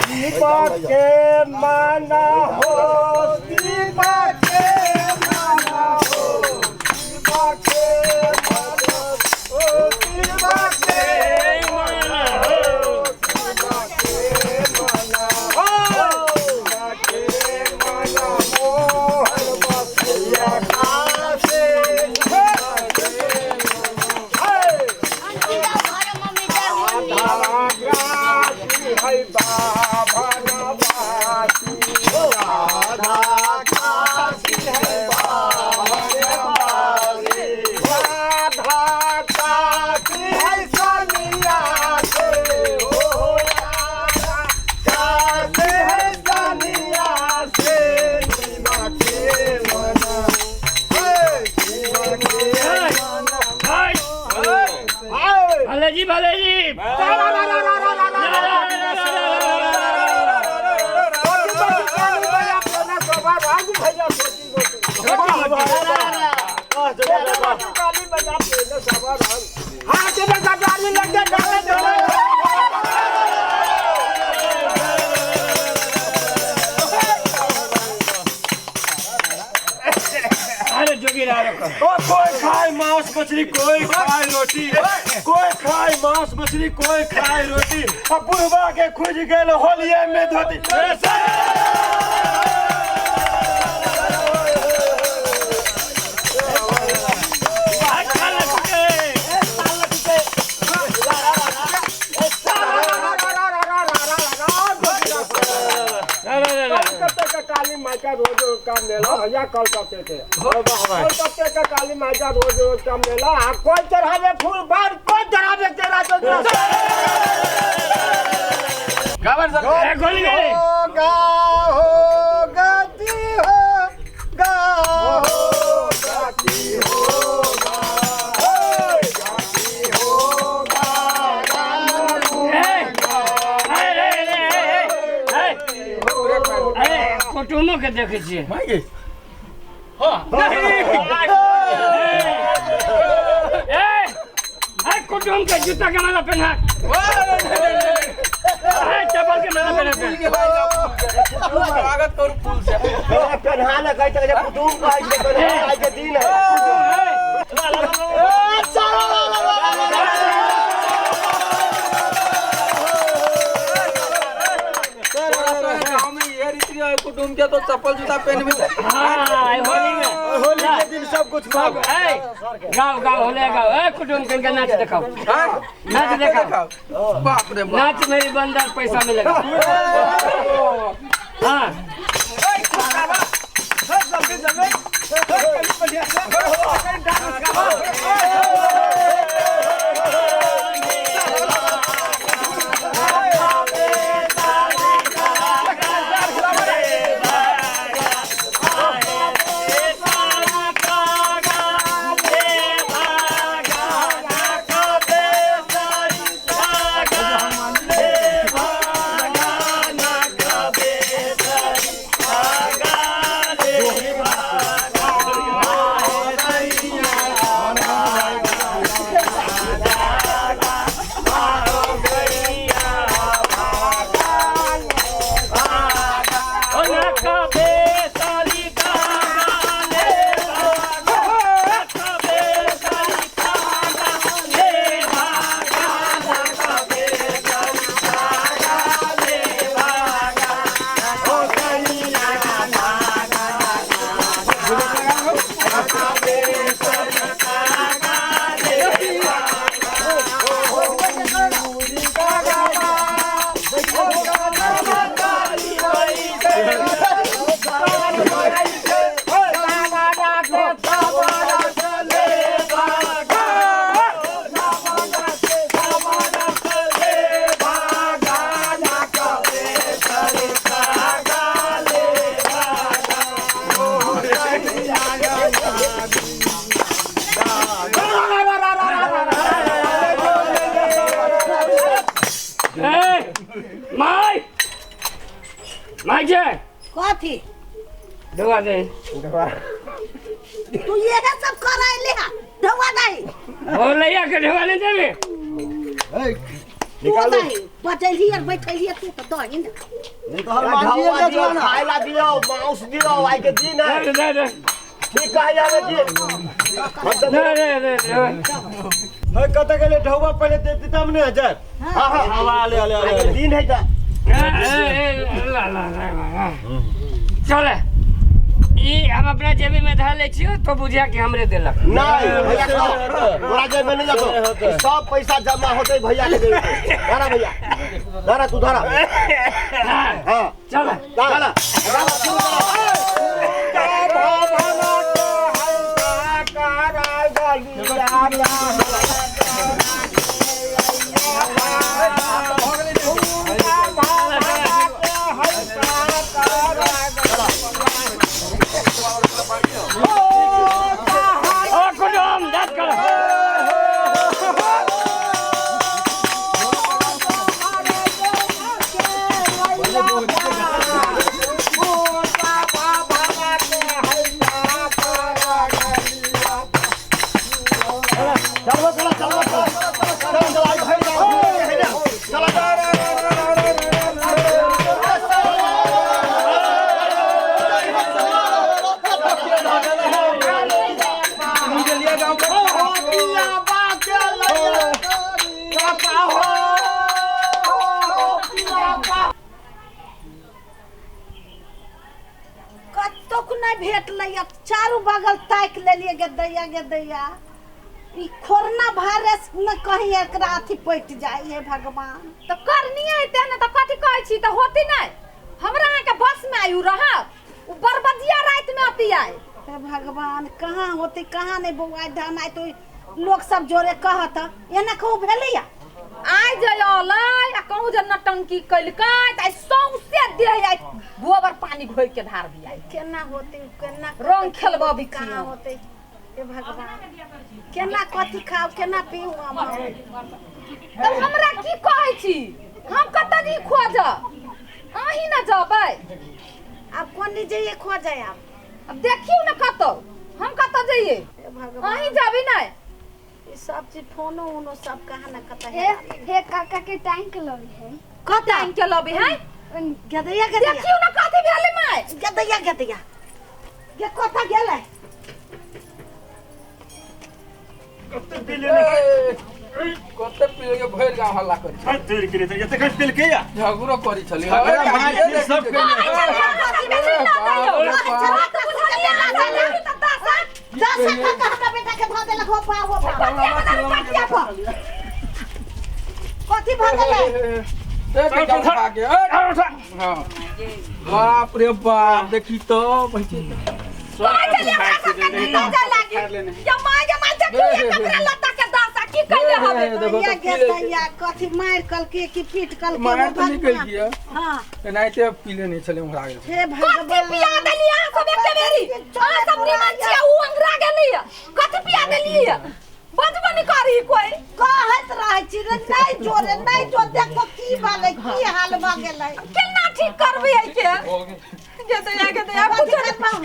दीपक के माना हो, दीपक के माना हो, दीपक के माना हो, दीपक के माना हो, दीपक के माना हो, दीपक के माना मोहन बसैया कासे, दीपक के माना हे। राधा ग्रासी है बाभन बासी, राधा काशी है बाभन बासी, राधा काशी है सनिया से, हो राधा काशी है सनिया से, शिवा के मना, हे शिवा के मना, हे भले जी, भले जी। अरे जोगी रा रखो। ओ कोई खाए मांस मछली, कोई खाए रोटी, कोई खाए मांस मछली, कोई खाए रोटी, अब बुढ़वा के खुज गेल होलिये में धोती। कलकत्ते का काली माई का रोज रोज का मेला भैया, कलकत्ते के, कलकत्ते का काली माई का रोज रोज का मेला, आ कोई चढ़ावे फूल बार, कोई चढ़ावे तेरा तो ए, गोली गई। होगा हो गति हो गा हो गति होगा, गति होगा। ए, ए, ए, ए, ए, ए, कुटुमो के देखै छियै। ए, ए, कुटुम के जूता के माला पहना, ए, चप्पल के माला पहना। स्वागत करू फूल से। पेन्हा ले कहै छै कुटुम कहै छै पेन्हा आइ के दिन है। गाँव में ये रीति रिवाज, कुटुम्ब के तो चप्पल जूता पहन भी। हाँ, होली में, होली के दिन सब कुछ सब। ए, गाओ गाओ, होले गाओ। ए कुटुम, कन नाच दिखाओ। हाँ? नाच दिखाओ। बाप रे बाप। नाच मेरी बंदर, पैसा मिलेगा। हाँ। ओ नाका बेसारी कागा ले भागा, नाका बेसारी कागा ले भागा, नाका बेसारी कागा ले भागा, ओ सैया नागा, नाका बेसारी कागा ले ए my my जे कथी? ढोआ दे। तू ये सब करायले हा ढवा नाही। बोलैया के ढोआ नहीं देबे। तू निकालू। दही बचैली और बैठैली तू तो दही ने। हनुमान जी दियो, खाए ला दियो, मांस दियो, आई के दिन है। दे दे दे ठीक कहे जावे जी। हम तो दे दे दे दे। है कत गेले ढौवा पहिले देती तब ने जाए। हां हां हवा ले ले आई ले। के दिन है त ए, ए, ला ला ला ला। चल ई हम अपना जेबी में धर ले छियो तो बुझिया कि हमरे देलक। नहीं भैया खाओ, तोरा जेब में नहीं जातो, सब पैसा जमा होते भैया के देते। धरा भैया, धरा तू धरा। हां चल चल ओ कुटुम दात कर। चलो चलो चलो चलो चलो चलो आई भाई चलो निकलिया गाँव का। कतौक नहि भेटलै, अब चारू बगल ताकि लेलियै गेदैया गेदैया। ई खोरना भाइरस न कहीं एकरा अथी पटि जाय, हे भगवान। तऽ करनी हेतै ने तऽ कथी कहै छी तऽ होती नहि। हमरा अहाँके बस में आयु रहब उ बरबजिया राति में अती आय। हे भगवान, कहाँ होते कहाँ नहीं बौआ धान आय तो लोग सब जोरे कहत एना कहूँ भेलैया। आइ जे अलै आ कहूँ जे नटंकी कैलकै तऽ आइ सौंसे देह आइ गोबर पानी घोरि के ढार दियाइ। केना होते केना रंग खेलबऽ कहाँ होते, हे भगवान केना कथी खाओ केना पीऊ हम। तब हमरा की कहै छी, हम कतऽ जी खोजब, अहीं ने जेबै। अब कोन जइए खोजे आब? अब देखियौ ने कतौ, हम कतऽ जइए, हे भगवान अहीं जेबै नहि। ई सब चीज फोनो उनो सब कहाँ न कतऽ हे हे काका के टैंक लबी है। कतऽ टाइम के लबी है गेदैया गेदैया देखियौ ने कथी भेलै माय। गेदैया गेदैया गे कतऽ गेलै? कते पी के भरि गाँव हल्ला करी है तेरी के लिए एते कट पिल के या झगड़ो करी छली। झगड़ा मार पीट सब केने। दस काका हमरा बेटा के धऽ देलक हो पा हो पा कथी भऽ गेलै? बाप रे बाप, देखी तो गैया गेदैया कथी मारि कलके कि पीट कलके? मार तो नहीं कल किया। हाँ एनाहिते पीले नहीं छले उंगरा गेल। हे भगवान पिया देलियै अहाँ सब एके बेरी, अहाँ सब निमन छियै, उ अंगरा गेलियै कथी पिया देलियै? बजबो नहि करी कोइ। कहैत रहै छी रे नहीं जोरे नहीं जो, देखो की भेलै की हाल भऽ गेलै। केना ठीक करबै एहि के? गेदैया गेदैया कथी कुछो करबहु?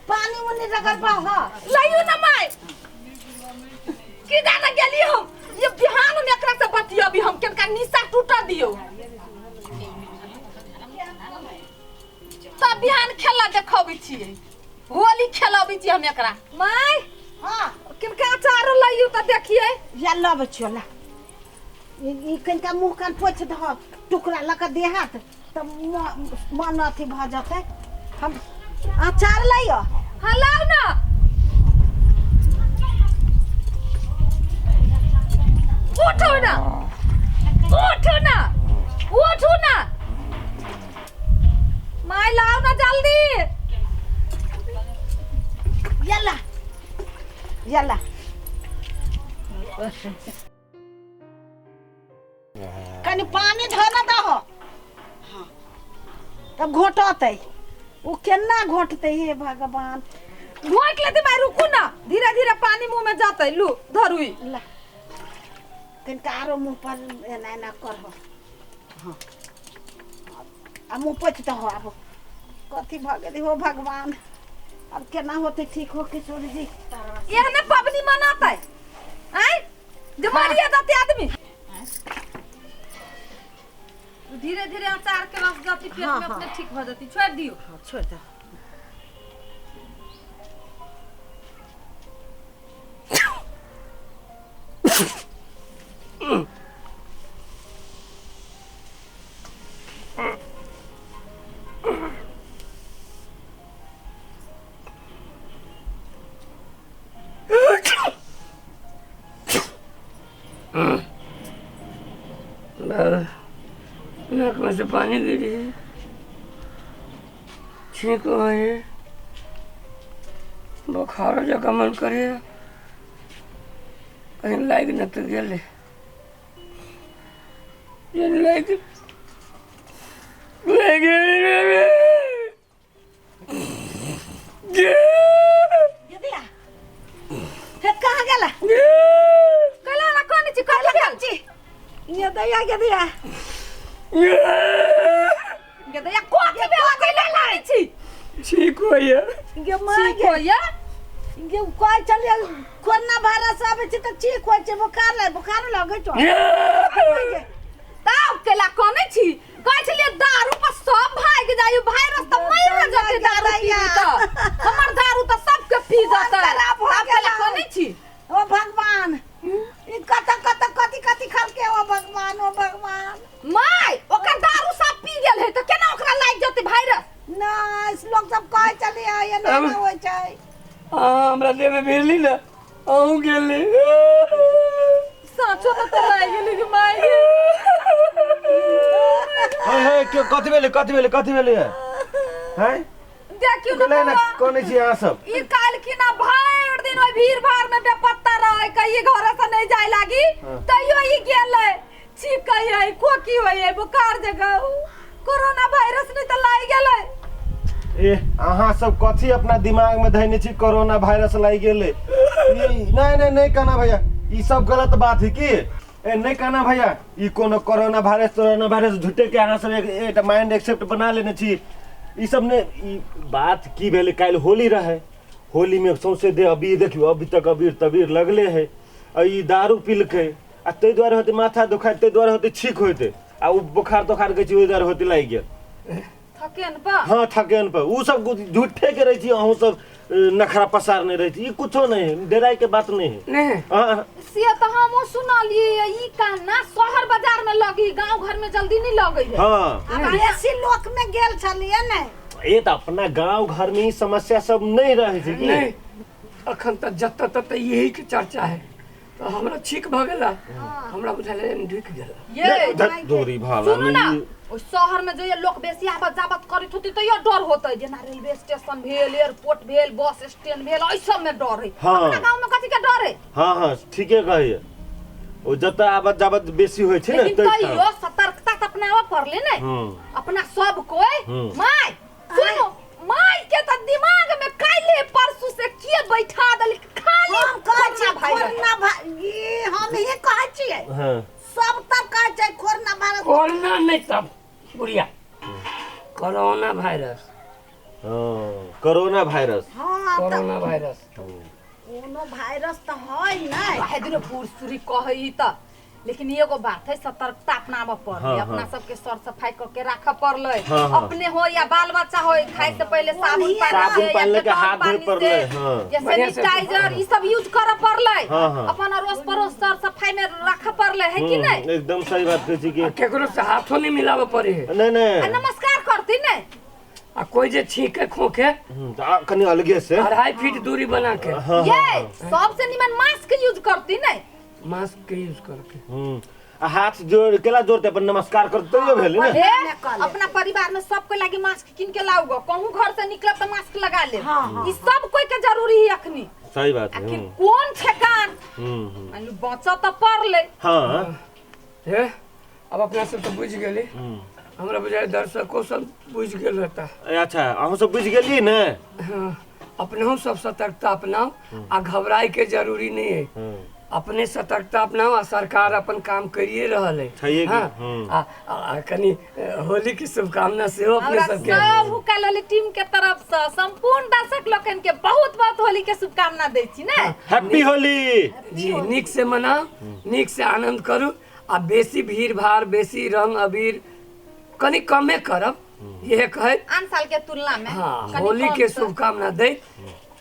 पानी उनी रगड़बहु? हाँ लइयो न माय की जाने गेली हम। ये बिहान में एकरा से बतियबी हम, केनका निशा टूटा दियो तब बिहान खेला देखबै छियै, होली खेलबै छियै हम एकरा। My हाँ किनका अचार लइयो तऽ देखियै। या लबै छियो ला, ई कनिका मुँह कान पोछि दह, टुकड़ा लऽ कऽ देहात तऽ मन अथी भऽ जेतै। हम अचार लैयो। हाँ लाउ ना। उठो ना उठो ना उठो ना my, लाओ ना जल्दी। यला यला कनि पानी धऽ ने दहो। हाँ तब घोटतै ओ, केना घोटतै हे भगवान। घोट लेते माय, रुकू ना, धीरे धीरे पानी मुंह में जाते। लू धरू ई। ला कनिका आरो मुँह पर एना एना करहो। हाँ आ मुँह पोछि दहो। आब कथी भऽ गेलै हो भगवान, अब केना होतै ठीक हो किशोर जी? एहने पबनी मनातै आय जे मरिया जाते आदमी। धीरे धीरे अचार के रस जाती पेट हाँ, में हाँ। अपने ठीक भ जती, छोड़ दियो। हाँ, छोड़ दे। नाक में से पानी गिरी है, छींक है, बुखार जका मन करे, कहीं लाग न तो गेले लाग लाग गेदिया हे कहाँ गेला? कैला ना कोन छी कथी भेल छी ये दैया गेदिया गेदैया कथी भेल कैला लागे छी? छींक होइए। गे माँ ठीक गे होइए। गे कोइ चलिए कोरोना वायरस आबै छै तऽ ठीक होइ छै, बुखार लग बुखार लगै छौ। तब कैला कोने छी? कहै छलियै दारू पर सब भागि जाय, वायरस तऽ मरि जेतै दारू पीबी तऽ, हमर दारू तऽ सबके पी जेतै। खराब भऽ तब कैला गेलै। कोने छी? ओ भगवान, ई कत कत कथी कथी खलके, ओ भगवान ओ भगवान। My ओकर दारू सब पी गेल है तऽ केना ओकरा लागि जेतै वायरस? नहि, लोक सब कहै छलियै एना एना होइ छै। हाँ, हमरा देह में भिरली ना अहूँ गेली। साँचो में तऽ लागि गेलै कि my गे। हे हे के कथी भेलै कथी भेलै कथी भेलै हैं? देखियौ ने केला ना बौआ, कोने छी अहाँ सब? ई काल्हि खिना भरि दिन ओहि भीड़ भाड़ में बेपत्ता रहे, कहिए घरे से नहीं जाय लागी, तैयो ई गेलै छीकै है, खोकी होइ है, बुखार जगह कोरोना वायरस नहीं तऽ लागि गेलै। ए अहाँ सब कथी अपना दिमाग में धैने छी कोरोना वायरस लागि गेलै? ई नहीं नहीं नहीं कहना भैया, ई सब गलत बात है की। ए नहीं कहना भैया, ई कोनो कोरोना वायरस तोरोना वायरस झूठे के अहाँ सब एकटा माइंड एक्सेप्ट बना लेने छी। ई सब ने ई बात की भेलै, काल्हि होली रहे, होली में सौंसे देह अबीर देखियौ अभी तक अबीर तबीर लगले है, आ ई दारू पिलकै आ ताहि दुआरे होतै माथा दुखाइ, ताहि दुआरे होतै छींक होतै, आ ओ बोखार तोखार कहै छी ओहि दुआरे होतै लागि गेल थकेन पर। हाँ थकेन पर उ सब झूठे के रहै छी, अहूँ सब नखरा पसारने रहै छी, ई कुछो नहीं है, डराय के बात नहीं है। नहीं हाँ से तऽ हमहूँ सुनलियै ई काना शहर बाजार में लगी, गांव घर में जल्दी नहीं लगे है। हाँ आ बेसी लोक में गेल छलियै ने। ये तऽ अपना गांव घर में ई समस्या सब नहीं रहै छै की। नहीं अखन तक जतऽ ततऽ यही के चर्चा है, तो हमरा छींक भऽ गेला, हमरा बुझायल ढुकि गेला। ये धत दूरी भाला सुनू ना, नहीं। ओहि शहर में जे लोक बेसी आबत जाबत करैत होतै तैयो डर होतै, जेना रेलवे स्टेशन भेल, एयरपोर्ट भेल, बस स्टैंड भेल, एहि सब में डर है। हाँ। अपना गांव में कथी के डर है? हाँ हाँ ठीके कहैया, ओ जतऽ आबत जाबत बेसी होइ छै ने लेकिन ताहि ठाम। तैयो सतर्कता तऽ अपनाबऽ पड़लै ने, अपना सब कोई। My सुनू, my के तऽ दिमाग में काल्हि परसू से के बैठा देली खाली हम कहै छियै कोरोना वायरस। कोरोना ई हम ही कहै छियै। हाँ सब तब कहै छै कोरोना वायरस। कोरोना नहीं तब बुढ़िया, कोरोना वायरस। हाँ कोरोना वायरस। हाँ कोरोना वायरस कोनो वायरस तऽ है नहि। काहे दिन बूढ़ सूरी कहै तऽ, लेकिन एगो बात है, सतर्कता अपनाबऽ पड़लै। हाँ, अपना हाँ। सबके सर सफाई करके राखऽ पड़लै। हाँ, हाँ। अपने हो या बाल बच्चा हो, खाए से पहले साबुन पानी साबुन से या पानी लेके डेटॉल हाथ धोए पानी पड़लै, से, हाँ। या बढ़िया से। सैनिटाइजर ई सब यूज करऽ पड़लै। हाँ, हाँ। अपन अड़ोस पड़ोस सर सफाई में राखऽ पड़लै है कि नहीं? एकदम सही बात कहै छी कि केकरो से हाथो नहीं मिलाबऽ पड़े है। नहीं आ नहीं नमस्कार करती नहीं। आ कोई जे छींके खोके तऽ आ कनी अलगे से 2.5 फीट दूरी बना के हाँ, ये सबसे निमन मास्क यूज करती नहीं। मास्क के यूज करके। आ हाथ जोड़ केला जोड़ते अपन नमस्कार करते तैयो भेलै ने। हे, अपना परिवार में सबके लागी मास्क किन के लाऊगा, कहूँ घर से निकलब तो मास्क लगा ले। ई सब कोई के जरूरी है अखनी। सही बात है। आखिर कौन ठेकान मान लो बचा तो पड़ले। हाँ हे अब अपना सब तो बुझ गेली, हमरा बुझाय दर्शको सब बुझ गेल रहता। अच्छा अहूँ सब बुझ गेलियै ने? हाँ, अपनहु सब सतर्कता अपनाओ आ घबराए के जरूरी नहीं है। अपने सतर्कता अपनाओ आ सरकार अपन काम करिए रहल है। हाँ, आ कनी होली की शुभकामना सेहो अपने सबके। सब हुक्का होली टीम के तरफ से संपूर्ण दर्शक लोकन के बहुत बहुत होली के शुभकामना दै छी ने। हैप्पी होली जी। नीक से मनाओ, नीक से आनंद करू आ बेसी भीड़ भाड़ बेसी रंग अबीर कनि कमे करब, इहे कहैत आन साल के तुलना में हाँ, कनि होली कम के तऽ- शुभकामना दैत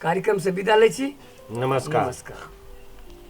कार्यक्रम से विदा लै छी। नमस्कार। नमस्कार।